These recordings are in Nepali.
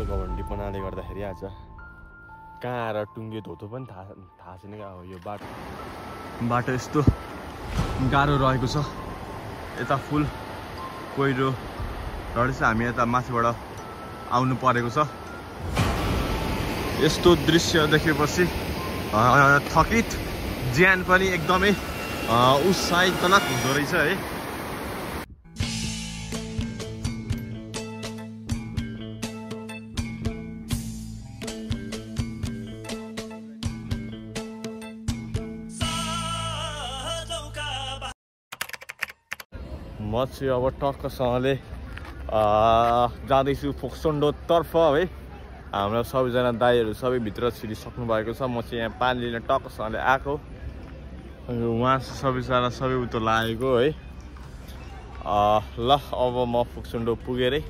घमण्डीपनाले गर्दाखेरि आज कहाँ आएर टुङ्गे धोतो पनि थाहा छैन क्या। यो बाटो यस्तो गाह्रो रहेको छ। यता फुल पहिरो रहेछ, हामी यता माथिबाट आउनु परेको छ। यस्तो दृश्य देखेपछि थकित ज्यान पनि एकदमै उत्साहितजनक हुँदो रहेछ है। म चाहिँ अब टक्कसँगले जाँदैछु फोक्सोन्डोतर्फ है। हाम्रो सबैजना दाइहरू सबै भित्र छिरिसक्नु भएको छ। म चाहिँ यहाँ पानी लिन टक्कसँगले आएको। उहाँ सबैजना सबै उतो लागेको है। ल अब म फोक्सोन्डो पुगेरै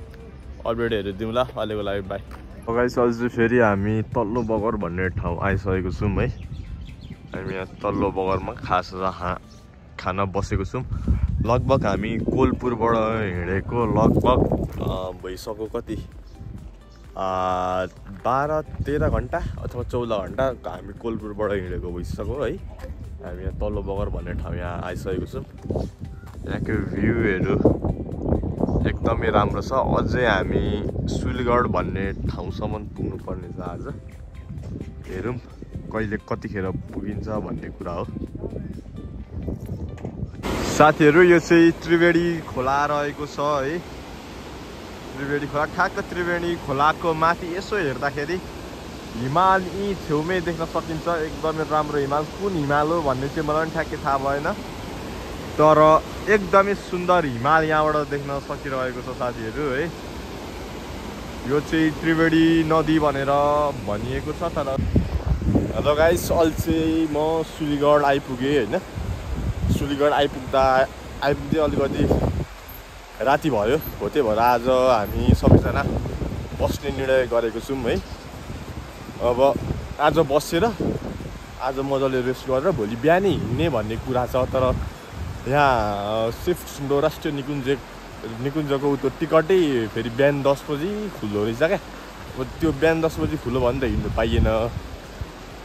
अपडेटहरू दिउँ ल। अहिलेको लागि बाई। गाइस अझै फेरि हामी तल्लो बगर भन्ने ठाउँ आइसकेको छौँ है। हामी यहाँ तल्लो बगरमा खाना बसेको छौँ। लगभग हामी कोलपुरबाट हिँडेको लगभग भइसक्यो कति 12-13 घन्टा अथवा 14 घन्टा हामी कोलपुरबाट हिँडेको भइसक्यो है। हामी यहाँ तल्लो बगर भन्ने ठाउँ यहाँ आइसकेको छौँ। यहाँको भ्यूहरू एकदमै राम्रो छ। अझै हामी सुलीगढ भन्ने ठाउँसम्म पुग्नु पर्ने छ आज। हेरौँ कहिले कतिखेर पुगिन्छ भन्ने कुरा हो। साथीहरू यो चाहिँ त्रिवेणी खोला रहेको छ है। त्रिवेणी खोला ठ्याक्क त्रिवेणी खोलाको माथि यसो हेर्दाखेरि हिमाल यी छेउमै देख्न सकिन्छ। एकदमै राम्रो हिमाल। कुन हिमाल हो भन्ने चाहिँ मलाई पनि ठ्याक्कै थाहा भएन, तर एकदमै सुन्दर हिमाल यहाँबाट देख्न सकिरहेको छ साथीहरू है। यो चाहिँ त्रिवेणी नदी भनेर भनिएको छ। तर हेलो गाइस, अहिले चाहिँ म सुलीगढ आइपुगेँ होइन। सुलीगढ आइपुग्दै अलिकति राति भयो। हो त्यही भएर आज हामी सबैजना बस्ने निर्णय गरेको छौँ है। अब आज बसेर आज मजाले रेस्ट गरेर भोलि बिहानै हिँड्ने भन्ने कुरा छ। तर यहाँ सेफोक्सोन्डो राष्ट्रिय निकुञ्जको उतो टिकटै फेरि बिहान 10 बजी खुल्दो रहेछ क्या। अब त्यो बिहान 10 बजी खुल्यो भने त हिँड्नु पाइएन।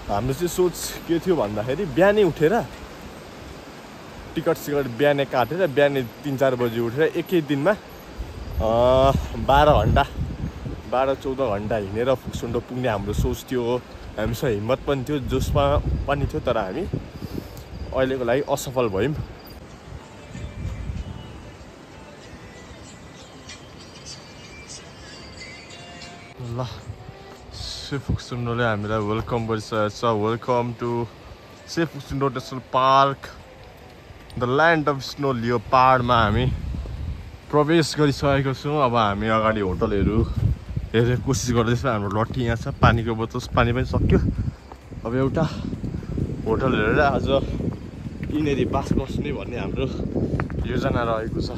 हाम्रो चाहिँ सोच के थियो भन्दाखेरि बिहानै उठेर टिकट बिहानै काटेर बिहानै 3-4 बजी उठेर एकै दिनमा 12-14 घन्टा हिँडेर फोक्सोन्डो पुग्ने हाम्रो सोच थियो। हामीसँग हिम्मत पनि थियो, जोसमा पनि थियो। तर हामी अहिलेको लागि असफल भयौँ। ल सेफोक्सोन्डोले हामीलाई वेलकम गरिसकेको छ। Welcome to Shey Phoksundo national park, the land of snow लियोपार्डमा हामी प्रवेश गरिसकेको छौँ। अब हामी अगाडि होटलहरू हेर्ने कोसिस गर्दैछौँ। हाम्रो लट्ठी यहाँ छ, पानीको बोतल पानी पनि सक्यो। अब एउटा होटल हेरेर आज यिनीहरू बास बस्ने भन्ने हाम्रो योजना रहेको छ।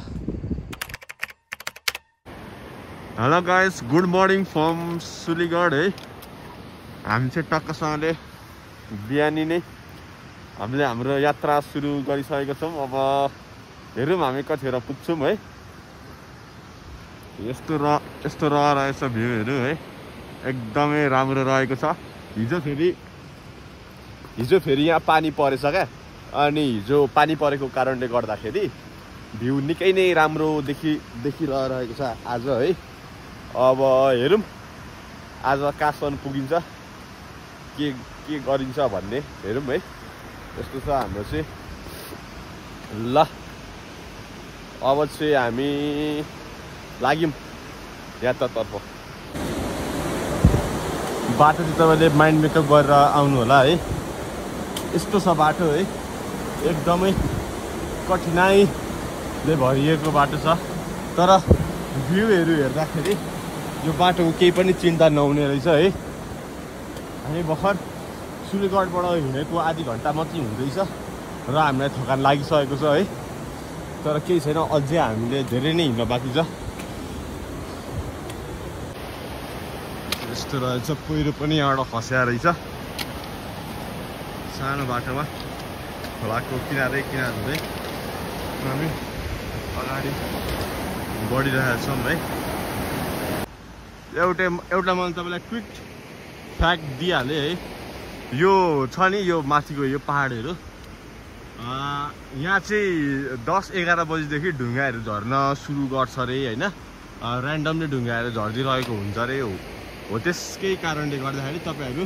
Hello guys, good morning from Suligad है। हामी चाहिँ टक्कसँगले बिहानी नै हामीले हाम्रो यात्रा सुरु गरिसकेको छौँ। अब हेरौँ हामी कतिखेर पुग्छौँ है। यस्तो रहेछ भ्यूहरू है। एकदमै राम्रो रहेको छ। हिजो फेरि यहाँ पानी परेछ क्या। अनि हिजो पानी परेको कारणले गर्दाखेरि भ्यू निकै नै राम्रो देखिरहेको छ आज है। अब हेरौँ आज कहाँसम्म पुगिन्छ, के गरिन्छ भन्ने हेरौँ है। यस्तो छ हाम्रो चाहिँ। ल अब चाहिँ हामी लाग्यौँ यात्रातर्फ। बाटो चाहिँ तपाईँले माइन्ड मेकअप गरेर आउनु होला है। यस्तो छ बाटो है। एकदमै कठिनाइले भरिएको बाटो छ। तर भ्यूहरू हेर्दाखेरि यो बाटोको केही पनि चिन्ता नहुने रहेछ है। हामी भर्खर सुलीगढबाट हिँडेको आधी घन्टा मात्रै हुँदैछ र हामीलाई थकान लागिसकेको छ है। तर केही छैन, अझै हामीले धेरै नै हिँड्न बाँकी छ। यस्तो रहेछ। पहिरो पनि यहाँबाट खस्या रहेछ। सानो बाटोमा खोलाको किनारै हुँदै हामी अगाडि बढिरहेका छौँ है। एउटा मैले तपाईँलाई क्विक फ्याक्ट दिइहालेँ है। यो छ नि यो माथिको यो पहाडहरू यहाँ चाहिँ 10-11 बजीदेखि ढुङ्गाहरू झर्न सुरु गर्छ अरे होइन। ऱ्यान्डमली ढुङ्गाहरू झरिदिरहेको हुन्छ अरे हो। त्यसकै कारणले गर्दाखेरि तपाईँहरू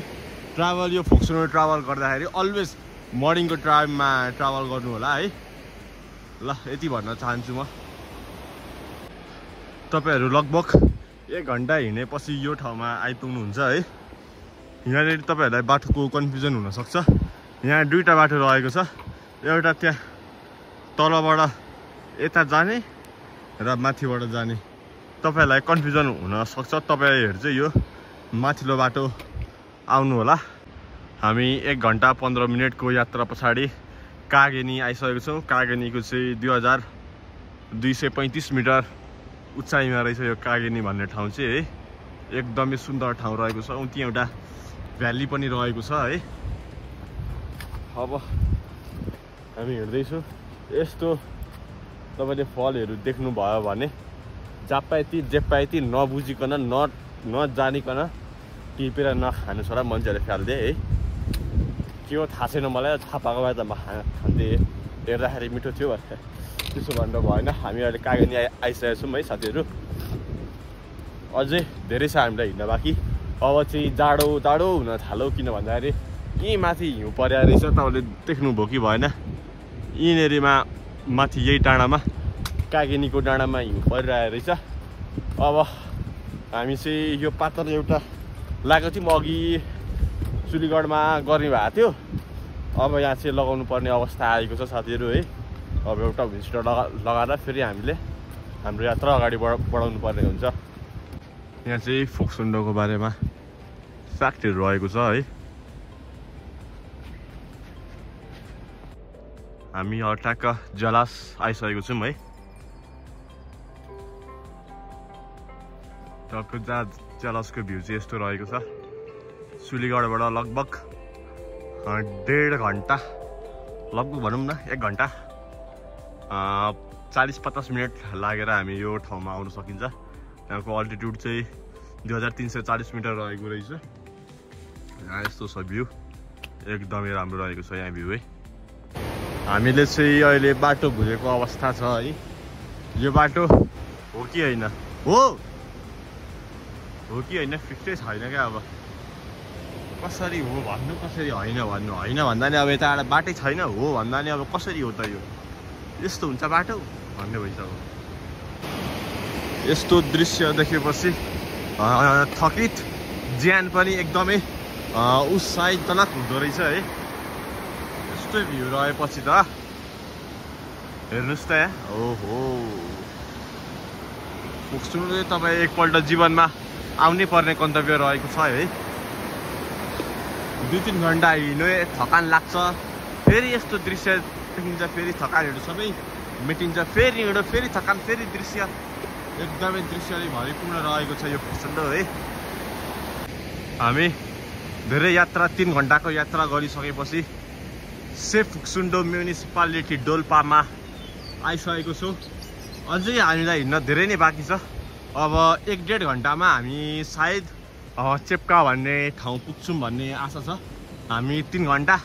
ट्राभल यो फोक्सोनो ट्राभल गर्दाखेरि अलवेज मर्निङको टाइममा ट्राभल गर्नु होला है। ल यति भन्न चाहन्छु म। तपाईँहरू लगभग 1 घन्टा हिँडेपछि यो ठाउँमा आइपुग्नुहुन्छ है। यहाँनिर तपाईँहरूलाई बाटोको कन्फ्युजन हुनसक्छ। यहाँ दुईवटा बाटो रहेको छ, एउटा त्यहाँ तलबाट यता जाने र माथिबाट जाने। तपाईँहरूलाई कन्फ्युजन हुनसक्छ, तपाईँहरू चाहिँ यो माथिल्लो बाटो आउनु होला। हामी 1 घन्टा 15 मिनटको यात्रा पछाडि कागेनी आइसकेको छौँ। कागेनीको चाहिँ 2235 मिटर उचाइमा रहेछ यो कागेनी भन्ने ठाउँ चाहिँ है। एकदमै सुन्दर ठाउँ रहेको छ। त्यहाँ एउटा भ्याली पनि रहेको छ है। अब हामी हिँड्दैछौँ। यस्तो तपाईँले फलहरू देख्नुभयो भने जाप्पायती जेप्पायती नबुझिकन नजानिकन टिपेर नखानु छोरा मान्छेहरूले फाल्दे है। के हो थाहा छैन मलाई, थाहा पाएको भए त म खान्थेँ, हेर्दाखेरि मिठो थियो भने। त्यसो भनेर भएन। हामी अहिले कागेनी आइसकेको छौँ है साथीहरू। अझै धेरै छ हामीलाई हिँड्न बाँकी। अब चाहिँ जाडो हुन थाल्यो, किन भन्दाखेरि यहीँ माथि हिउँ परेको रहेछ। तपाईँले देख्नुभयो कि भएन, यहीँनेरिमा माथि यही डाँडामा कागेनीको डाँडामा हिउँ परिरहेको रहेछ। अब हामी चाहिँ यो पात्र एउटा लगाएको थियौँ अघि चुलीगढमा गर्ने भएको थियो। अब यहाँ चाहिँ लगाउनु पर्ने अवस्था आएको छ साथीहरू है। अब एउटा भिजिटर लगाएर फेरि हामीले हाम्रो यात्रा अगाडि बढाउनु पर्ने हुन्छ। यहाँ चाहिँ फोक्सोन्डोको बारेमा फ्याक्टहरू रहेको छ है। हामी हटाक्क जलास आइसकेको छौँ है। टक्क जलासको भ्यू चाहिँ यस्तो रहेको छ। सुलीगढबाट लगभग 1.5 घन्टा, लगभग भनौँ न 1 घन्टा 40-50 मिनट लागेर हामी यो ठाउँमा आउन सकिन्छ। यहाँको अल्टिट्युड चाहिँ 2340 मिटर रहेको रहेछ। यहाँ यस्तो छ भ्यू, एकदमै राम्रो रहेको छ यहाँ भ्यू है। हामीले चाहिँ अहिले बाटो भुलेको अवस्था छ है। यो बाटो हो कि होइन, हो कि होइन फिक्सै छैन क्या। अब कसरी हो भन्नु, कसरी होइन भन्नु। होइन भन्दा नि अब यता बाटै छैन, हो भन्दा नि अब कसरी हो त यो, यस्तो हुन्छ बाटो भन्ने भइसक्यो। यस्तो दृश्य देखेपछि थकित ज्यान पनि एकदमै उत्साहितजनक हुँदो रहेछ है। यस्तो भ्यू रहेपछि त हेर्नुहोस् त यहाँ। ओहो, फोक्सोनो तपाईँ एकपल्ट जीवनमा आउनै पर्ने गन्तव्य रहेको छ है। 2-3 घन्टा हिँड्यो, थकान लाग्छ, फेरि यस्तो दृश्य देखिन्छ, फेरि थकानहरू सबै मेटिन्छ, फेरि हिँड्यो, फेरि थकान, फेरि दृश्य, एकदमै दृश्यले भरिपूर्ण रहेको छ यो फोक्सोन्डो है। हामी धेरै यात्रा 3 घन्टाको यात्रा गरिसकेपछि सेफ फोक्सोन्डो म्युनिसिपालिटी डोल्पामा आइसकेको छौँ। अझै हामीलाई हिँड्न धेरै नै बाँकी छ। अब 1-1.5 घन्टामा हामी सायद चेप्का भन्ने ठाउँ पुग्छौँ भन्ने आशा छ। हामी 3 घन्टा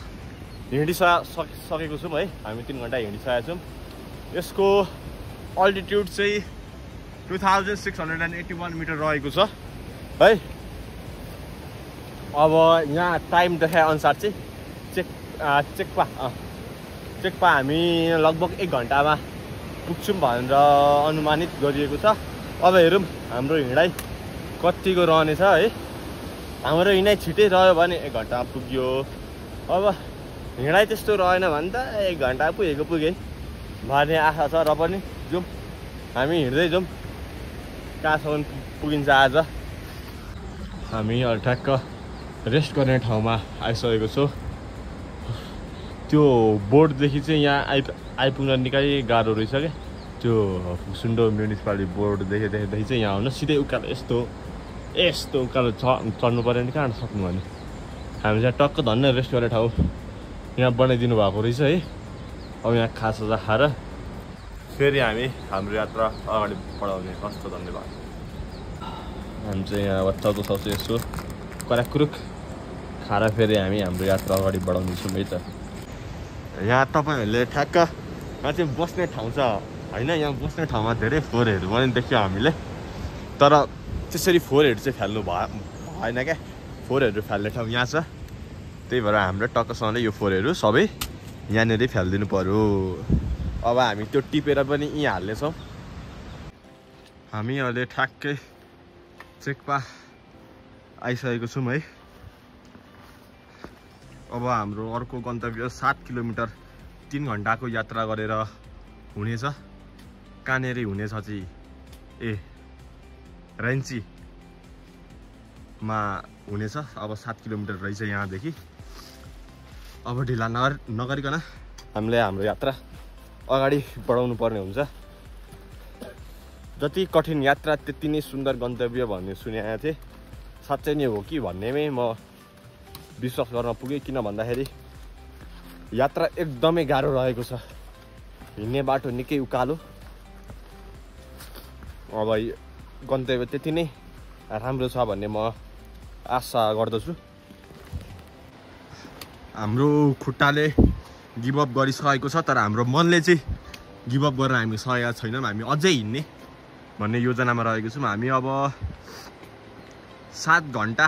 हिँडिसकेको छौँ है। हामी 3 घन्टा हिँडिसकेका छौँ। यसको अल्टिट्युड चाहिँ 2681 मिटर रहेको छ है। अब यहाँ टाइम देखाए अनुसार चाहिँ चेक्पा हामी लगभग 1 घन्टामा पुग्छौँ भनेर अनुमानित गरिएको छ। अब हेरौँ हाम्रो हिँडाइ कतिको रहनेछ है। हाम्रो हिँडाइ छिटै रह्यो भने 1 घन्टामा पुग्यो। अब हिँडाइ त्यस्तो रहेन भने त 1 घन्टा पुगे भन्ने आशा छ। र पनि जाउँ, हामी हिँड्दै जाउँ, कहाँसम्म पुगिन्छ आज। हामी ठ्याक्क रेस्ट गर्ने ठाउँमा आइसकेको छौँ। त्यो बोर्डदेखि चाहिँ यहाँ आइपुग्न निकै गाह्रो रहेछ क्या। त्यो फोक्सोन्डो म्युनिसिपालिटी बोर्ड देखेदेखि चाहिँ यहाँ आउनु सिधै उकालो यस्तो उकालो चढ्नु पऱ्यो भने कहाँ सक्नु भने। हामी चाहिँ टक्क धन्न रेस्ट गर्ने ठाउँ यहाँ बनाइदिनु भएको रहेछ है। अब यहाँ खाजा खाएर फेरि हामी हाम्रो यात्रा अगाडि बढाउने। हस्त धन्यवाद। हामी चाहिँ यहाँ वत्ताउतो छ यसो कराकुरुक खाएर फेरि हामी हाम्रो यात्रा अगाडि बढाउनेछौँ है त। यहाँ तपाईँहरूले ठ्याक्क यहाँ चाहिँ बस्ने ठाउँ छ होइन, यहाँ बस्ने ठाउँमा धेरै फोहोरहरू पनि देख्यो हामीले, तर त्यसरी फोहोरहरू चाहिँ फाल्नु भएन क्या। फोहोरहरू फाल्ने ठाउँ यहाँ छ, त्यही भएर हाम्रो टक्कसँगले यो फोहोरहरू सबै यहाँनिर फालिदिनु पर्यो। अब हामी त्यो टिपेर पनि यहीँ हाल्नेछौँ। हामी अहिले ठ्याक्कै चेक्पा आइसकेको छौँ है। अब हाम्रो अर्को गन्तव्य 7 किलोमिटर 3 घन्टाको यात्रा गरेर हुनेछ। कहाँनिर हुनेछ चाहिँ रेन्चीमा हुनेछ। अब 7 किलोमिटर रहेछ यहाँदेखि। अब ढिला नगरिकन हामीले हाम्रो यात्रा अगाडि बढाउनु पर्ने हुन्छ। जति कठिन यात्रा त्यति नै सुन्दर गन्तव्य भन्ने सुनेको थिएँ। साँच्चै नै हो कि भन्नेमै म विश्वास गर्न पुगेँ, किन भन्दाखेरि यात्रा एकदमै गाह्रो रहेको छ। हिँड्ने बाटो निकै उकालो। अब गन्तव्य त्यति नै राम्रो छ भन्ने म आशा गर्दछु। हाम्रो खुट्टाले गिभअप गरिसकेको छ, तर हाम्रो मनले चाहिँ गिभअप गरेर हामी सकेका छैनौँ। हामी अझै हिँड्ने भन्ने योजनामा रहेको छौँ। हामी अब 7 घन्टा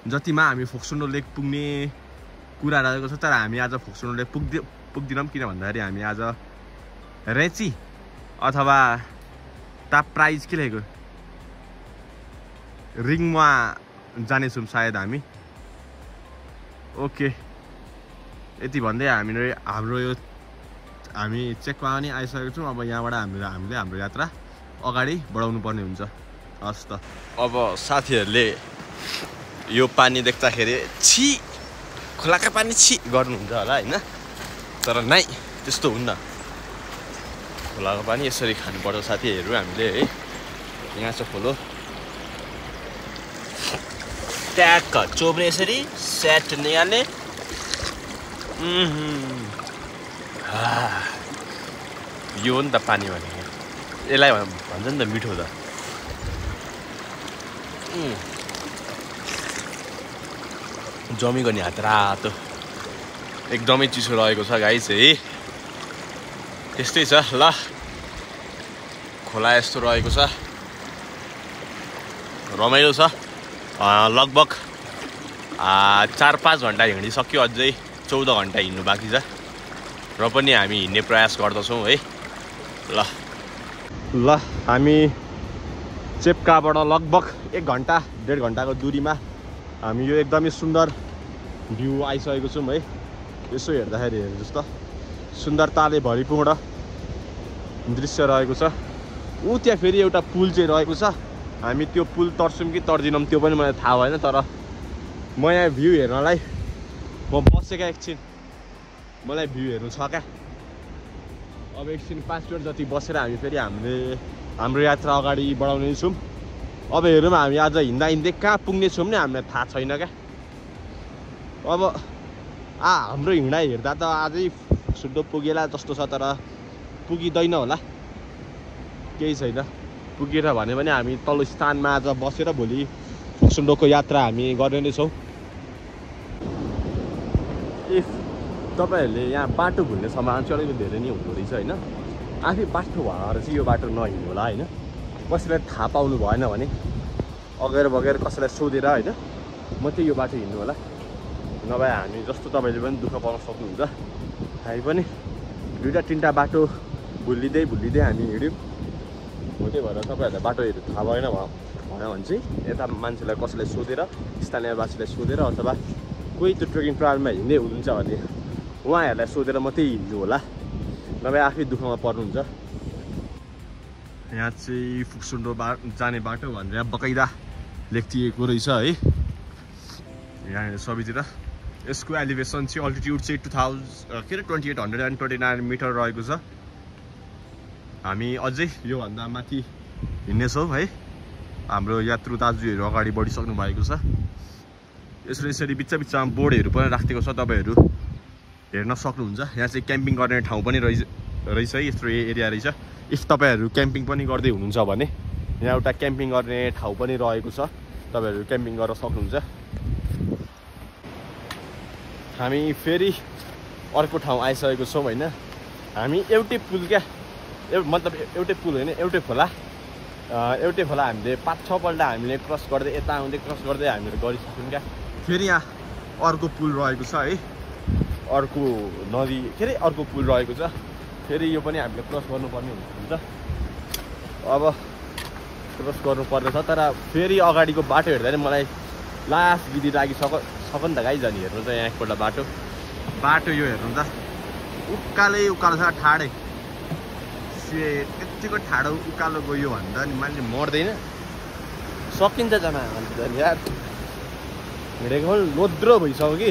जतिमा हामी फोक्सोनो लेक पुग्ने कुरा रहेको छ, तर हामी आज फोक्सोनो लेक पुग्दैनौँ। किन भन्दाखेरि हामी आज रेची अथवा टाप प्राइज के लेखेको रिङमा जानेछौँ सायद हामी। ओके, यति भन्दै हामी चेकमा पनि आइसकेको छौँ। अब यहाँबाट हामीले हाम्रो यात्रा अगाडि बढाउनु पर्ने हुन्छ। हस् त। अब साथीहरूले यो पानी देख्दाखेरि छि खोलाका पानी छि गर्नुहुन्छ होला होइन, तर नाइ त्यस्तो हुन्न। खोलाको पानी यसरी खानुपर्छ साथीहरू हामीले है। यहाँ छ खोलो, ट्याक्क चोब्रे यसरी सेट निकाल्ने। यो हो नि त पानी भनेको, यसलाई भन्छ नि त मिठो त। जमिको नि हात रातो एकदमै चिसो रहेको छ गाइस है। त्यस्तै छ ल, खोला यस्तो रहेको छ, रमाइलो छ। लगभग 4-5 घन्टा हिँडिसक्यो, अझै 14 घन्टा हिँड्नु बाँकी छ, र पनि हामी हिँड्ने प्रयास गर्दछौँ है। ल हामी चेप्काबाट लगभग 1 घन्टा 1.5 घन्टाको दूरीमा हामी यो एकदमै सुन्दर भ्यू आइसकेको छौँ है। यसो हेर्दाखेरि हेर्नुहोस् त, सुन्दरताले भरिपूर्ण दृश्य रहेको छ। ऊ त्यहाँ फेरि एउटा पुल चाहिँ रहेको छ। हामी त्यो पुल तर्छौँ कि तर्दिनौँ त्यो पनि मलाई थाहा भएन, तर म यहाँ भ्यू हेर्नलाई म बसेका एकछिन, मलाई भ्यू हेर्नु छ क्या। अब एकछिन 5 मिनट जति बसेर हामी फेरि हाम्रो यात्रा अगाडि बढाउने छौँ। अब हेरौँ हामी आज हिँड्दा हिँड्दै कहाँ पुग्ने छौँ नि हामीलाई थाहा छैन क्या। अब हाम्रो हिँडाइ हेर्दा त अझै सुड्डो पुगेला जस्तो छ, तर पुगिँदैन होला, केही छैन। पुगेर भने पनि हामी तल्लो स्थानमा आज बसेर भोलि फोक्सोन्डोको यात्रा हामी गर्ने नै छौँ। इफ तपाईँहरूले यहाँ बाटो भुल्ने सम्भावना चाहिँ अलिकति धेरै नै हुँदो रहेछ होइन। आफै बाटो भएर चाहिँ यो बाटो नहिँड्नु होला होइन। कसैलाई थाहा पाउनु भएन भने अगेर बगेर कसैलाई सोधेर होइन मात्रै यो बाटो हिँड्नु होला, नभए हामी जस्तो तपाईँले पनि दुःख पाउन सक्नुहुन्छ। हामी पनि 2-3टा बाटो भुलिँदै हामी हिँड्यौँ। हो त्यही भएर तपाईँहरूलाई बाटोहरू थाहा भएन भने चाहिँ यता मान्छेलाई कसैलाई सोधेर, स्थानीयवासीलाई सोधेर, अथवा कोही त्यो ट्रेकिङ ट्रायलमा हिँड्दै हुनुहुन्छ भने उहाँहरूलाई सोधेर मात्रै हिँड्नु होला, नभए आफै दुःखमा पर्नुहुन्छ। यहाँ चाहिँ फोक्सोन्डो जाने बाटो भनेर बकाइदा लेखिएको रहेछ है यहाँ सबैतिर। यसको एलिभेसन चाहिँ अल्टिट्युड चाहिँ 2829 मिटर रहेको छ। हामी अझै योभन्दा माथि हिँड्नेछौँ है। हाम्रो यात्रु दाजुहरू अगाडि बढिसक्नु भएको छ। यसरी बिचमा बोर्डहरू पनि राखिदिएको छ, तपाईँहरू हेर्न सक्नुहुन्छ। यहाँ चाहिँ क्याम्पिङ गर्ने ठाउँ पनि रहेछ है, यस्तो एरिया रहेछ। इफ तपाईँहरू क्याम्पिङ पनि गर्दै हुनुहुन्छ भने यहाँ एउटा क्याम्पिङ गर्ने ठाउँ पनि रहेको छ, तपाईहरु क्याम्पिङ गर्न सक्नुहुन्छ। हामी फेरि अर्को ठाउँ आइसकेको छौँ हैन। हामी एउटै पुल क्या, मतलब एउटै पुल हैन, एउटै खोला हामीले 5-6 पल्ट हामीले क्रस गर्दै यता आउँदै क्रस गर्दै हामीले गरिसक्यौँ क्या। फेरि यहाँ अर्को पुल रहेको छ है, अर्को नदी के अरे अर्को पुल रहेको छ। फेरि यो पनि हामीले क्रस गर्नुपर्ने हुन्छ। अब क्रस गर्नुपर्ने छ, तर फेरि अगाडिको बाटो हेर्दा नि मलाई लास गिरी लागिसक्यो नि त गाइज। अनि हेर्नु त यहाँ एकपल्ट बाटो यो हेर्नु त उकालै उकालो छ, ठाडै त्यतिको ठाडो उकालो गयो भन्दा नि मान्छे मर्दैन, सकिन्छ जान यार। हिँडेको लोद्रो भइसक्यो कि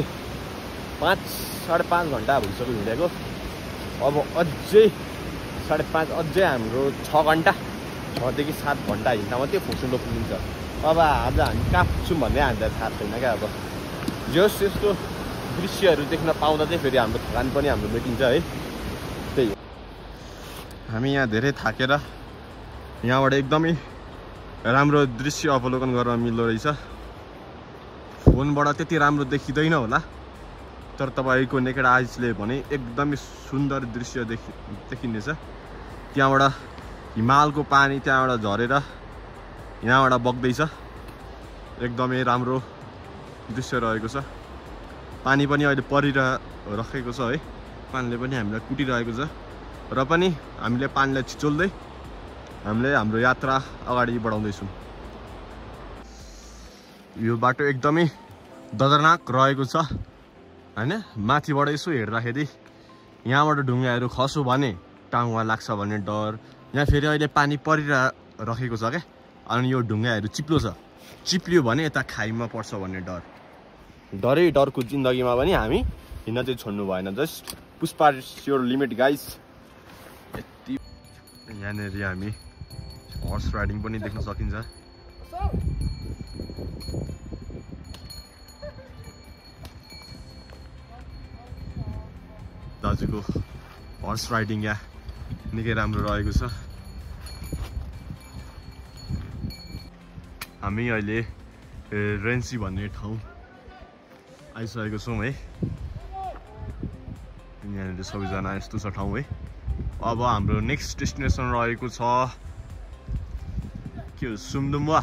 5-5.5 घन्टा भइसक्यो हिँडेको। अब अझै 5.5 अझै हाम्रो 6 घन्टा 6 देखि 7 घन्टा हिँड्दा मात्रै फोक्सुन्डो पुगिन्छ। अब आज हामी कहाँ पुग्छौँ भन्ने हामीलाई थाहा छैन क्या। अब जस यस्तो दृश्यहरू देख्न पाउँदा चाहिँ फेरि हाम्रो थकान पनि हाम्रो मेटिन्छ है। त्यही हो, हामी यहाँ धेरै थाकेर यहाँबाट एकदमै राम्रो दृश्य अवलोकन गर्न मिल्दो रहेछ। फोनबाट त्यति राम्रो देखिँदैन होला, तर तपाईको नेकेड आइजले भने एकदमै सुन्दर दृश्य देखिनेछ। त्यहाँबाट हिमालको पानी त्यहाँबाट झरेर यहाँबाट बग्दैछ, एकदमै राम्रो दृश्य रहेको छ। पानी पनि अहिले परिरहेको छ है, पानीले पनि हामीलाई कुटिरहेको छ, र पनि हामीले पानीलाई छिचोल्दै हामीले हाम्रो यात्रा अगाडि बढाउँदैछौँ। यो बाटो एकदमै दर्दनाक रहेको छ हैन। माथिबाट यसो हेर्दाखेरि यहाँबाट ढुङ्गाहरू खस्यो भने टाउमा लाग्छ भन्ने डर। यहाँ फेरि अहिले पानी परिरहेको छ क्या, अनि यो ढुङ्गाहरू चिप्लियो भने यता खाइमा पर्छ भन्ने डरको जिन्दगीमा पनि हामी हिँड्न चाहिँ छोड्नु भएन। Just Pushpa your limit guys. यति यहाँनिर हामी हर्स राइडिङ पनि देख्न सकिन्छ। दाजुको हर्स राइडिङ यहाँ निकै राम्रो रहेको छ। हामी अहिले रेन्सी भन्ने ठाउँ आइसकेको छौँ है। यहाँनिर सबैजना यस्तो छ ठाउँ है। अब हाम्रो नेक्स्ट डेस्टिनेसन रहेको छ के हो, सुमदुम्बा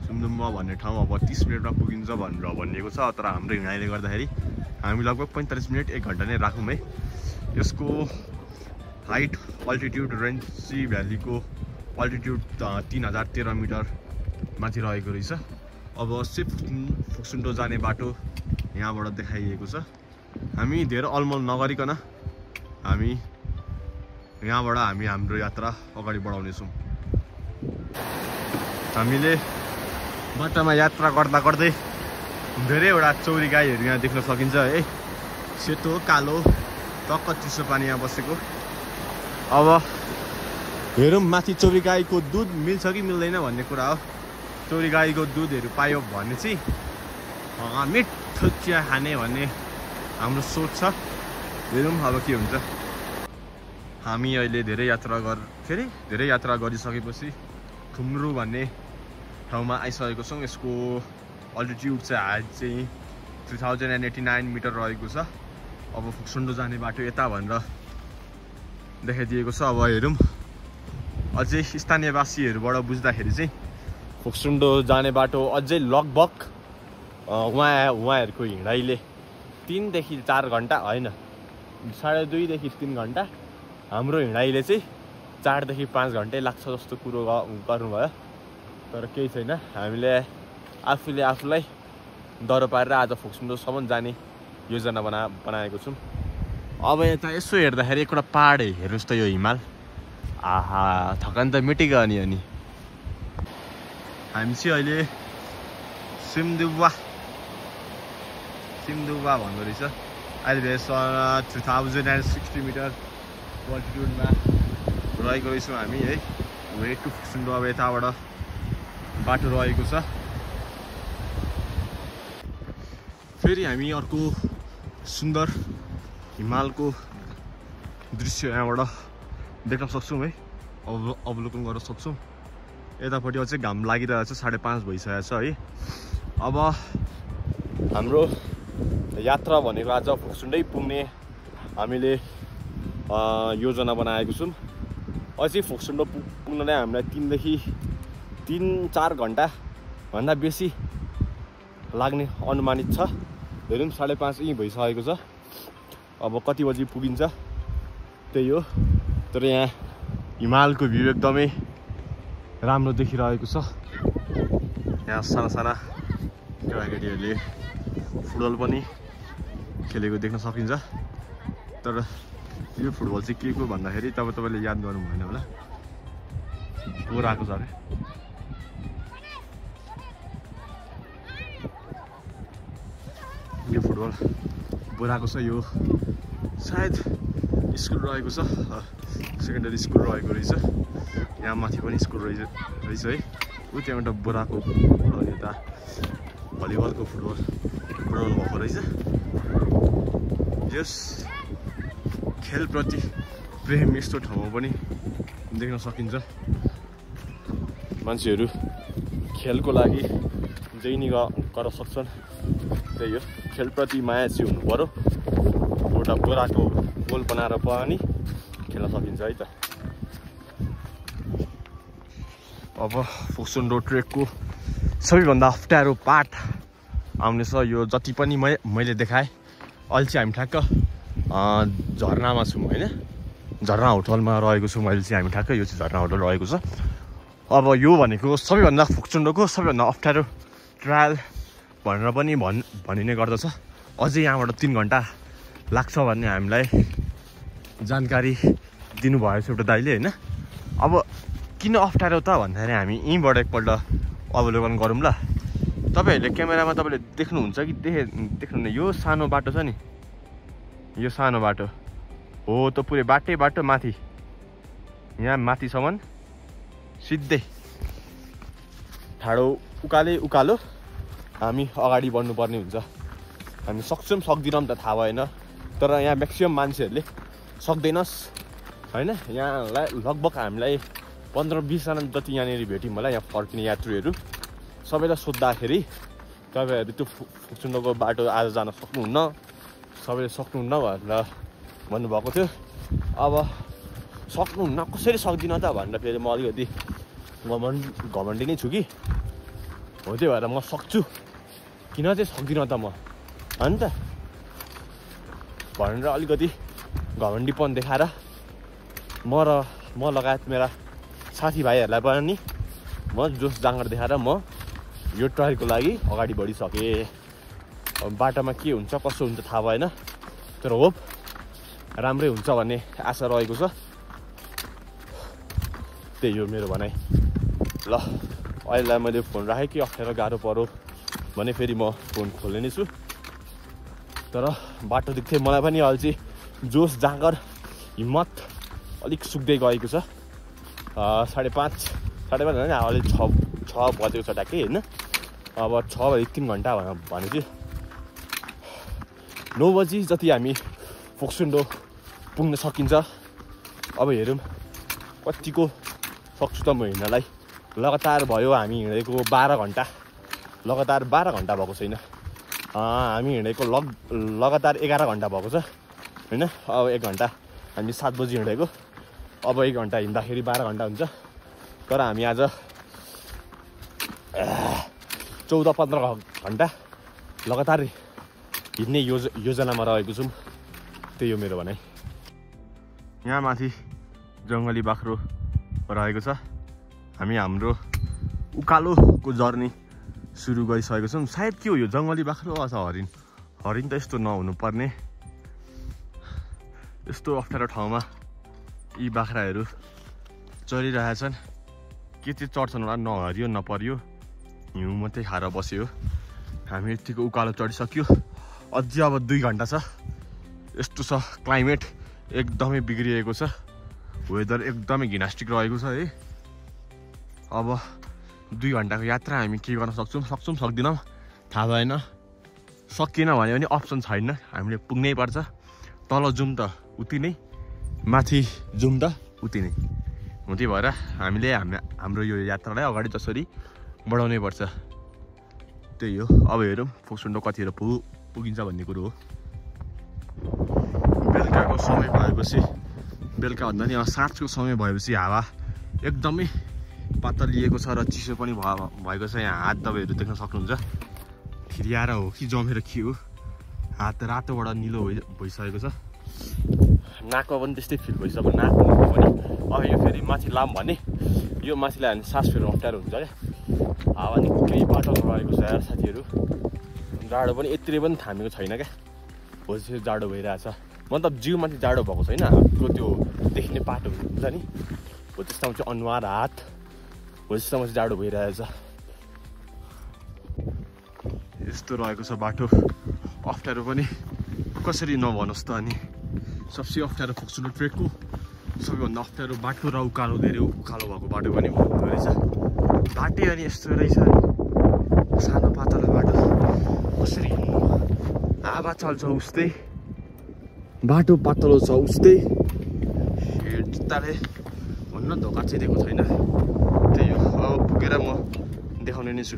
भन्ने ठाउँ। अब 30 मिनटमा पुगिन्छ भनेर भनिएको छ, तर हाम्रो हिँडाइले गर्दाखेरि हामी लगभग 45 मिनट 1 घन्टा नै राखौँ है। यसको हाइट अल्टिट्युड रेन्सी भ्यालीको अल्टिट्युड 3013 मिटर माथि रहेको रहेछ। अब फोक्सुन्डो जाने बाटो यहाँबाट देखाइएको छ। हामी धेरै अलमल नगरिकन हामी यहाँबाट हाम्रो यात्रा अगाडि बढाउनेछौँ। हामीले बाटोमा यात्रा गर्दै धेरैवटा चौरी गाईहरू यहाँ देख्न सकिन्छ है। सेतो कालो टक्क चिसो पानी यहाँ बसेको। अब हेरौँ माथि चौरी गाईको दुध मिल्छ कि मिल्दैन भन्ने कुरा हो। चौरी गाईको दुधहरू पायो भने चाहिँ मिठो चिया खाने भन्ने हाम्रो सोच छ। हेरौँ अब के हुन्छ। हामी अहिले धेरै यात्रा गरिसकेपछि खुम्रु भन्ने ठाउँमा आइसकेको छौँ। यसको अल्टिट्युड चाहिँ हाइट चाहिँ 3089 मिटर रहेको छ। अब फोक्सुन्डो जाने बाटो यता भनेर देखाइदिएको छ। अब हेरौँ, अझै स्थानीयवासीहरूबाट बुझ्दाखेरि चाहिँ फोक्सुन्डो जाने बाटो अझै लगभग उहाँहरूको हिँडाइले 3 देखि 4 घन्टा होइन, 2.5 देखि 3 घन्टा। हाम्रो हिँडाइले चाहिँ 4 देखि 5 घन्टै लाग्छ जस्तो कुरो गर्नुभयो। तर केही छैन, हामीले आफूले आफूलाई डर पारेर आज फोक्सुन्डोसम्म जाने योजना बनाएको छौँ। अब यता यसो हेर्दाखेरि एउटा पहाड हेर्नुहोस् त, यो हिमाल। आहा, थकान त मिटिगयो अनि हामी चाहिँ अहिले सिमदुब्बा भन्दो रहेछ। अहिले 2060 मिटर अल्टिट्युडमा रहेको रहेछौँ हामी है। वे टु फोक्सुन्डो अब यताबाट बाटो रहेको छ। फेरि हामी अर्को सुन्दर हिमालको दृश्य यहाँबाट देख्न सक्छौँ है, अवलोकन गर्न सक्छौँ। यतापट्टि अझै घाम लागिरहेको छ 5:30 भइसकेको छ है। अब हाम्रो यात्रा भनेको आज फोक्सुन्डै पुग्ने हामीले योजना बनाएको छौँ। अझै फोक्सुन्डो पुग्नलाई हामीलाई 3-4 घन्टा भन्दा बेसी लाग्ने अनुमानित छ। हेरौँ 5:30 यहीँ भइसकेको छ। अब कति बजी पुगिन्छ त्यही हो। तर यहाँ हिमालको भ्यू एकदमै राम्रो देखिरहेको छ। यहाँ साना साना केटाकेटीहरूले फुटबल पनि खेलेको देख्न सकिन्छ। तर यो फुटबल चाहिँ के को भन्दाखेरि तपाईँले याद गर्नु भएन होला, बोराको छ अरे। यो फुटबल बोराको छ। यो सायद स्कुल रहेको छ, सेकेन्डरी स्कुल रहेको रहेछ। यहाँ माथि पनि स्कुल रहेछ है। ऊ त्यहाँ एउटा बोराको यता भलिबलको फुटबल बनाउनु भएको रहेछ। यस खेलप्रति प्रेम यस्तो ठाउँमा पनि देख्न सकिन्छ। मान्छेहरू खेलको लागि जै नि गर्न सक्छन्। त्यही हो, खेलप्रति माया चाहिँ हुनु पर्यो। एउटा बोराको गोल बनाएर पनि खेल्न सकिन्छ है त। अब फोक्सुन्डो ट्रेकको सबैभन्दा अप्ठ्यारो पार्ट आउनेछ। यो जति पनि मैले देखाएँ, अहिले चाहिँ हामी ठ्याक्क झरनामा छौँ होइन। झरना होटलमा रहेको छु मैले चाहिँ। हामी ठ्याक्क यो चाहिँ झरना होटल रहेको छ। अब यो भनेको सबैभन्दा फोक्सुन्डोको सबैभन्दा अप्ठ्यारो ट्रायल भनेर पनि भनिने गर्दछ। अझै यहाँबाट 3 घन्टा लाग्छ भन्ने हामीलाई जानकारी दिनुभएको छ एउटा दाइले होइन। अब किन अप्ठ्यारो त भन्दाखेरि हामी यहीँबाट एकपल्ट अवलोकन गरौँ ल। तपाईँहरूले क्यामेरामा तपाईँले देख्नुहुन्छ कि देख्नुहुन्न? यो सानो बाटो छ नि, यो सानो बाटो हो त पुरै बाटो माथि, यहाँ माथिसम्म सिधै ठाडो उकालो हामी अगाडि बढ्नुपर्ने हुन्छ। हामी सक्छौँ सक्दैनौँ त थाहा भएन। तर यहाँ म्याक्सिमम् मान्छेहरूले सक्दैनस् होइन। यहाँलाई लगभग हामीलाई 15-20 जना जति यहाँनिर भेट्यौँ होला। यहाँ फर्किने यात्रुहरू सबैलाई सोद्धाखेरि तपाईँहरू त्यो फोक्सुन्डोको बाटो आज जान सक्नुहुन्न, सबैले सक्नुहुन्न भनेर भन्नुभएको थियो। अब सक्नुहुन्न कसरी सक्दिनँ त भनेर फेरि म अलिकति घमण्डी नै छु कि हो। त्यही भएर म सक्छु, किन चाहिँ सक्दिनँ त म अन्त भनेर अलिकति घमण्डीपन देखाएर म लगायत मेरा साथीभाइहरूलाई पनि म जोस जाँगर देखाएर म यो ट्रायलको लागि अगाडि बढिसकेँ। बाटोमा के हुन्छ कसो हुन्छ थाहा भएन, तर होप राम्रै हुन्छ भन्ने आशा रहेको छ। त्यही हो मेरो भनाइ। ल अहिलेलाई मैले फोन राखेँ कि अप्ठ्यारो गाह्रो पऱ्यो भने फेरि म फोन खोल्ने नै छु। तर बाटो देख्थेँ मलाई पनि अहिले चाहिँ जोस जाँगर हिम्मत अलिक सुक्दै गएको छ। 5:30 होइन, अहिले 6 बजेको छ ट्याक्कै होइन। अब 6 बजी 3 घन्टा भने चाहिँ 9 बजी जति हामी फोक्सुन्डो पुग्न सकिन्छ। अब हेरौँ कतिको सक्छु त म हिँड्नलाई। लगातार भयो हामी हिँडेको 12 घन्टा, लगातार 12 घन्टा भएको छैन। हामी हिँडेको लगातार 11 घन्टा भएको छ होइन। अब 1 घन्टा हामी 7 बजी हिँडेको, अब 1 घन्टा हिँड्दाखेरि 12 घन्टा हुन्छ। तर हामी आज 14-15 घन्टा लगातार हिँड्ने योजनामा रहेको छौँ। त्यही हो मेरो भनाइ। यहाँ माथि जङ्गली बाख्रो रहेको छ। हामी हाम्रो उकालोको जर्नी सुरु गरिसकेको छौँ। सायद के हो यो जङ्गली बाख्रो अथवा हरिण त यस्तो नहुनु पर्ने। यस्तो अप्ठ्यारो ठाउँमा यी बाख्राहरू चरिरहेछन्। के चाहिँ चढ्छन् होला, नहरियो नपरियो हिउँ मात्रै खाएर बस्यो। हामी यतिको उकालो चढिसक्यो। अझै अब 2 घन्टा छ। यस्तो छ क्लाइमेट एकदमै बिग्रिएको छ, वेदर एकदमै घिनास्टिक रहेको छ है। अब 2 घन्टाको यात्रा हामी के गर्न सक्छौँ सक्दैनौँ थाहा भएन। सकिएन भने पनि अप्सन छैन, हामीले पुग्नै पर्छ। तल जाउँ त उति नै, माथि जाउँ त उति नै। त्यही भएर हामीले हाम्रो यो यात्रालाई अगाडि जसरी बढाउनै पर्छ त्यही हो। अब हेरौँ फोक्सोन्डो कतिखेर पुगिन्छ भन्ने कुरो हो। बेलुकाको समय भएपछि बेलुका भन्दा नि 7को समय भएपछि हावा एकदमै पातलिएको छ र चिसो पनि भएको छ। यहाँ हात दबाईहरू देख्न सक्नुहुन्छ। खिरियाएर हो कि जमेर के हो, हात रातोबाट निलो भइसकेको छ। नाकमा पनि त्यस्तै फिल भइसक्यो। नाकमा पनि अब यो फेरि माथि लाम भने यो माथिलाई हामी सास फेर्नु अप्ठ्यारो हुन्छ क्या। हावा निकै पातलो रहेको छ यार साथीहरू। जाडो पनि यत्तिले पनि थामेको छैन क्या। भोलि जाडो भइरहेछ, मतलब जिउमाथि जाडो भएको छैन, हातको त्यो देखिने पाटो हुन्छ नि हो त्यस्तोमा चाहिँ अनुहार हात हो त्यस्तोमा चाहिँ जाडो भइरहेछ। यस्तो रहेको छ बाटो। अप्ठ्यारो पनि कसरी नभनोस् त। अनि सबसे अप्ठ्यारो फोक्सोन्डो ट्रेकको सबैभन्दा अप्ठ्यारो बाटो र उकालो धेरै उकालो भएको बाटो पनि हुँदो रहेछ। बाटै अनि यस्तो रहेछ। सानो पातलो बाटो कसरी हिँड्नु, हावा चल्छ उस्तै, बाटो पातलो छ उस्तै। जुत्ताले भन्न धोका चाहिँ दिएको छैन। त्यही हो। अब पुगेर म देखाउने नै छु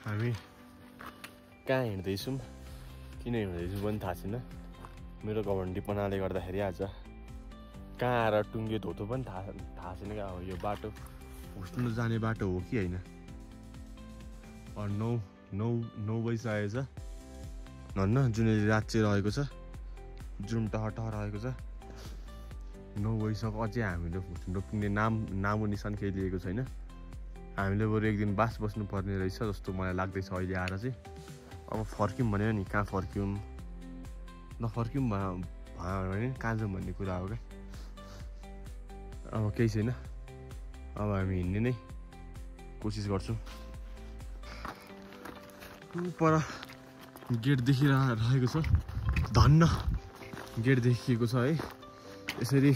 हामी कहाँ हिँड्दैछौँ, किन हिँड्दैछौँ पनि थाहा छैन। मेरो घमण्डीपनाले गर्दाखेरि आज कहाँ आएर टुङ्ग्यो धोतो पनि थाहा छैन क्या। अब यो बाटो फोक्सोन्डो जाने बाटो हो कि होइन। 9 बजिसकेको छ भन्न, जुन रात चाहिँ रहेको छ, जुन टह रहेको छ। 9 बजिसक्यो, अझै हामीले फोक्सोन्डो पुग्ने नामो निशान केही लिएको छैन। हामीले बरु एक दिन बास बस्नु पर्ने रहेछ जस्तो मलाई लाग्दैछ अहिले आएर चाहिँ। अब फर्क्यौँ भन्यो नि, कहाँ फर्क्यौँ नफर्क्यौँ भयो भने कहाँ जाउँ भन्ने कुरा हो क्या। अब केही छैन, अब हामी हिँड्ने नै कोसिस गर्छौँ। पर गेट देखिरहेको छ, धन्न गेट देखिएको छ है। यसरी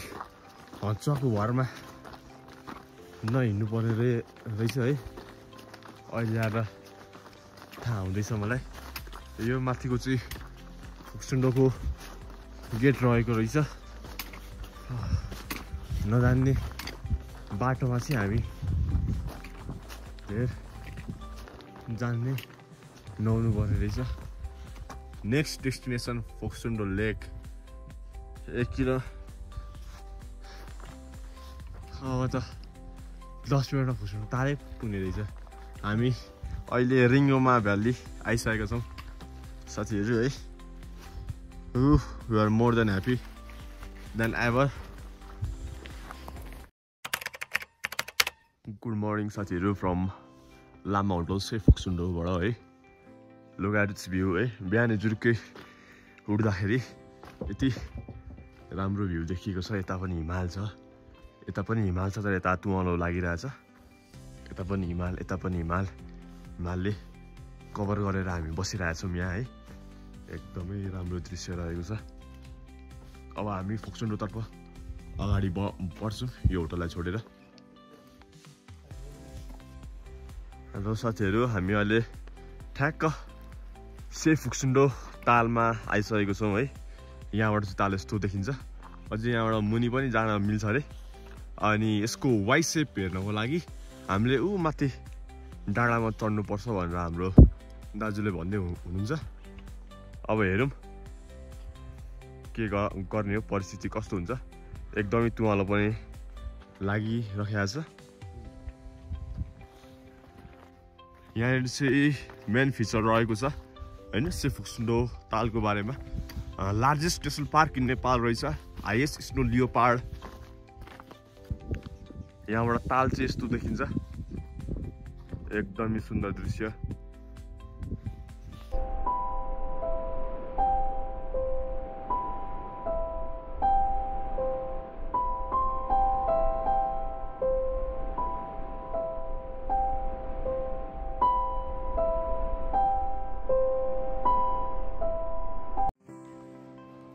हच्चको भरमा नहिँड्नु पर्ने रहेछ है। अहिले आएर थाहा हुँदैछ मलाई। यो माथिको चाहिँ फोक्सोन्डोको गेट रहेको रहेछ। नजान्ने बाटोमा चाहिँ हामी धेर जान्ने नआउनु पर्ने रहेछ। नेक्स्ट डेस्टिनेसन फोक्सोन्डो लेक 1 किलो। अब त 10 मिनटमा फोक्सोन्डो तारै पुग्ने रहेछ। हामी अहिले रिङ्गोमा भ्याली आइसकेका छौँ साथीहरू है। We are more than happy than ever. Good morning साथीहरू फ्रम लामा होटल्स है फोक्सोन्डोबाट है। लुक एट इट्स भ्यू है। बिहानै जुरुक्कै उठ्दाखेरि यति राम्रो भ्यू देखिएको छ। यता पनि हिमाल छ, यता पनि हिमाल छ, तर यता तुवालो लागिरहेछ। यता पनि हिमाल, यता पनि हिमाल। हिमालले कभर गरेर हामी बसिरहेछौँ यहाँ है। एकदमै राम्रो दृश्य रहेको छ। अब हामी फोक्सोन्डोतर्फ अगाडि बढ्छौँ यो होटललाई छोडेर। हेलो साथीहरू, हामी अहिले ठ्याक्क सेफ फोक्सोन्डो तालमा आइसकेको छौँ है। यहाँबाट चाहिँ ताल यस्तो देखिन्छ। अझै यहाँबाट मुनि पनि जान मिल्छ अरे। अनि यसको वाइ सेप हेर्नको लागि हामीले माथि डाँडामा चढ्नुपर्छ भनेर हाम्रो दाजुले भन्दै हुनुहुन्छ। अब हेरौँ के गर्ने हो, परिस्थिति कस्तो हुन्छ। एकदमै तुवालो पनि लागिरहेको छ। यहाँनिर चाहिँ मेन फिचर रहेको छ होइन सेफ फोक्सोन्डो तालको बारेमा। Largest national park in Nepal रहेछ, हाइएस्ट स्नो लियोपार्ड। यहाँबाट ताल चाहिँ यस्तो देखिन्छ, एकदमै सुन्दर दृश्य।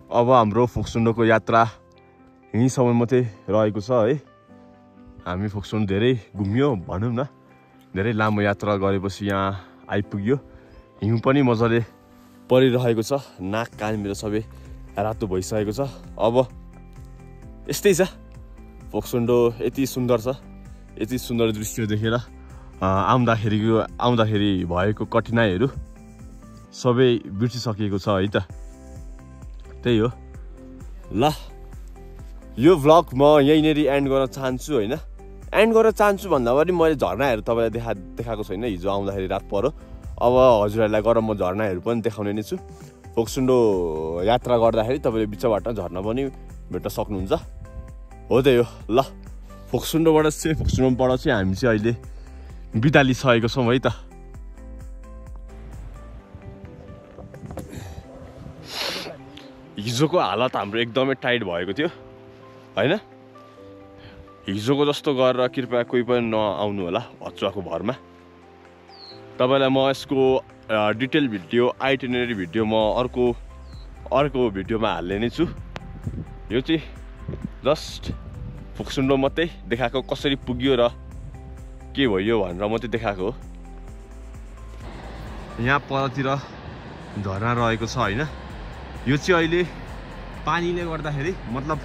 अब हाम्रो फोक्सोन्डोको यात्रा यहीँसम्म मात्रै रहेको छ है। हामी फोक्सोन्डो धेरै घुम्यो भनौँ न, धेरै लामो यात्रा गरेपछि यहाँ आइपुग्यो। हिउँ पनि मजाले परिरहेको छ, नाक कान मेरो सबै रातो भइसकेको छ। अब यस्तै छ, फोक्सोन्डो यति सुन्दर छ, यति सुन्दर दृश्य देखेर आउँदाखेरि भएको कठिनाइहरू सबै बिर्सिसकेको छ है त। त्यही हो ल, यो भ्लग म यहीँनेरि एन्ड गर्न चाहन्छु होइन। एन्ड गर्न चाहन्छु भन्दा पनि मैले झर्नाहरू तपाईँलाई देखाएको छैन हिजो आउँदाखेरि रात परो। अब हजुरहरूलाई गएर म झर्नाहरू पनि देखाउने नै छु। फोक्सोन्डो यात्रा गर्दाखेरि तपाईँले बिचबाट झर्ना पनि भेट्न सक्नुहुन्छ। हो त्यही हो ल, फोक्सोन्डोबाट चाहिँ हामी चाहिँ अहिले बिदा लिइसकेको छौँ है त। हिजोको हालत हाम्रो एकदमै टाइट भएको थियो होइन। हिजोको जस्तो गरेर कृपया कोही पनि नआउनु होला हचुवाको भरमा। तपाईँलाई म यसको डिटेल भिडियो, आइटिनरी भिडियो म अर्को भिडियोमा हाल्ने नै छु। यो चाहिँ जस्ट फोक्सोन्डो मात्रै देखाएको, कसरी पुग्यो र के भयो भनेर मात्रै देखाएको हो। यहाँ परतिर झरना रहेको छ होइन। यो चाहिँ अहिले पानीले गर्दाखेरि मतलब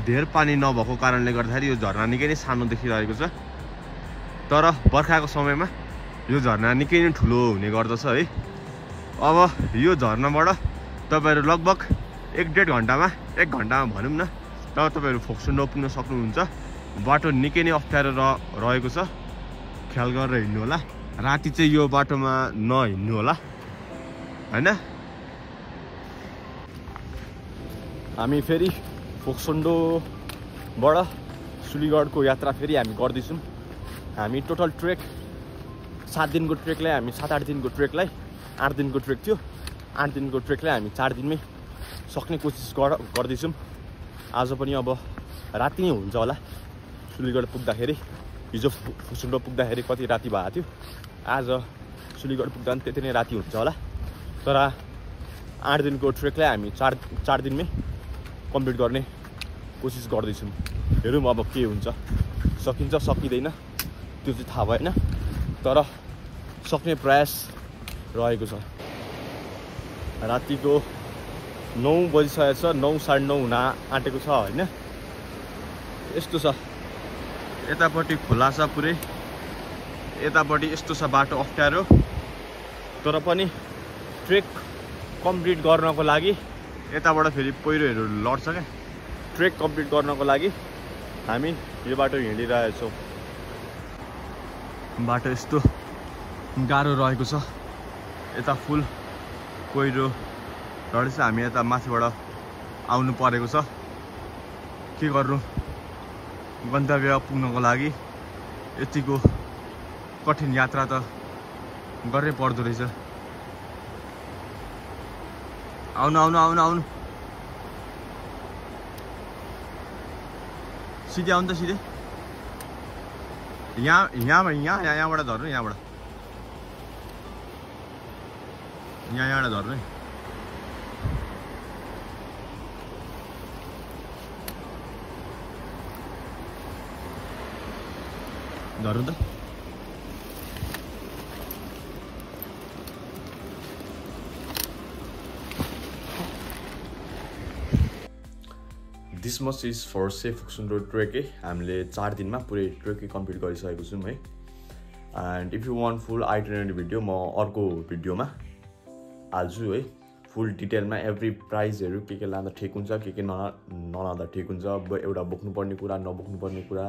धेर पानी नभएको कारणले गर्दाखेरि यो झरना निकै नै सानो देखिरहेको छ। तर बर्खाको समयमा यो झरना निकै नै ठुलो हुने गर्दछ है। अब यो झरनाबाट तपाईँहरू लगभग 1-1.5 घन्टामा भनौँ न तब तपाईँहरू फोक्सोन्डो पुग्न सक्नुहुन्छ। बाटो निकै नै अप्ठ्यारो रहेको छ, ख्याल गरेर हिँड्नु होला। राति चाहिँ यो बाटोमा नहिँड्नु होला होइन। हामी फेरि फोक्सोन्डोबाट सुलीगढको यात्रा फेरि हामी गर्दैछौँ। हामी टोटल ट्रेक 7 दिनको ट्रेकलाई हामी 7-8 दिनको ट्रेकलाई 8 दिनको ट्रेक थियो। 8 दिनको ट्रेकलाई हामी 4 दिनमै सक्ने कोसिस गर्दैछौँ। आज पनि अब राति नै हुन्छ होला सुलीगढ पुग्दाखेरि। हिजो फोक्सोन्डो पुग्दाखेरि कति राति भएको थियो, आज सुलीगढ पुग्दा पनि त्यति नै राति हुन्छ होला। तर 8 दिनको ट्रेकलाई हामी 4 दिनमै कम्प्लिट गर्ने कोसिस गर्दैछौँ। हेरौँ अब के हुन्छ, सकिन्छ सकिँदैन त्यो चाहिँ थाहा भएन, तर सक्ने प्रयास रहेको छ। रातिको 9 बजिसकेको छ, 9 साढे 9 हुन आँटेको छ होइन। यस्तो छ, यतापट्टि खोला छ पुरै, यतापट्टि यस्तो छ बाटो अप्ठ्यारो। तर पनि ट्रेक कम्प्लिट गर्नको लागि यताबाट फेरि पहिरोहरू लड्छ क्या। ट्रेक कम्प्लिट गर्नको लागि हामी यो बाटो हिँडिरहेछौँ। बाटो यस्तो गाह्रो रहेको छ, यता फुल पहिरो लडेछ। हामी यता माथिबाट आउनु परेको छ, के गर्नु, गन्तव्य पुग्नको लागि यतिको कठिन यात्रा त गर्नै पर्दो रहेछ। आउनु सिधै आउनु त सिधै। यहाँबाट झर्नु, यहाँबाट झर्नु है। झर्नु त this much is for Phoksundo ट्रेकै। हामीले 4 दिनमा पुरै ट्रेकै कम्प्लिट गरिसकेको छौँ है। And if you want full itinerary video म अर्को भिडियोमा हाल्छु है। फुल डिटेलमा एभ्री प्राइजहरू के लाँदा ठिक हुन्छ, के नलाँदा ठिक हुन्छ, एउटा बोक्नुपर्ने कुरा नबोक्नुपर्ने कुरा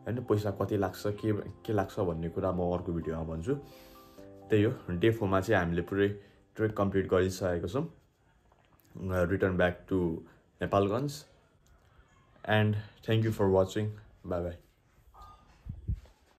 होइन, पैसा कति लाग्छ के लाग्छ भन्ने कुरा म अर्को भिडियोमा भन्छु। त्यही हो, डे 4 मा चाहिँ हामीले पुरै ट्रेक कम्प्लिट गरिसकेको छौँ। Return back to Nepalgunj. And thank you for watching. Bye bye.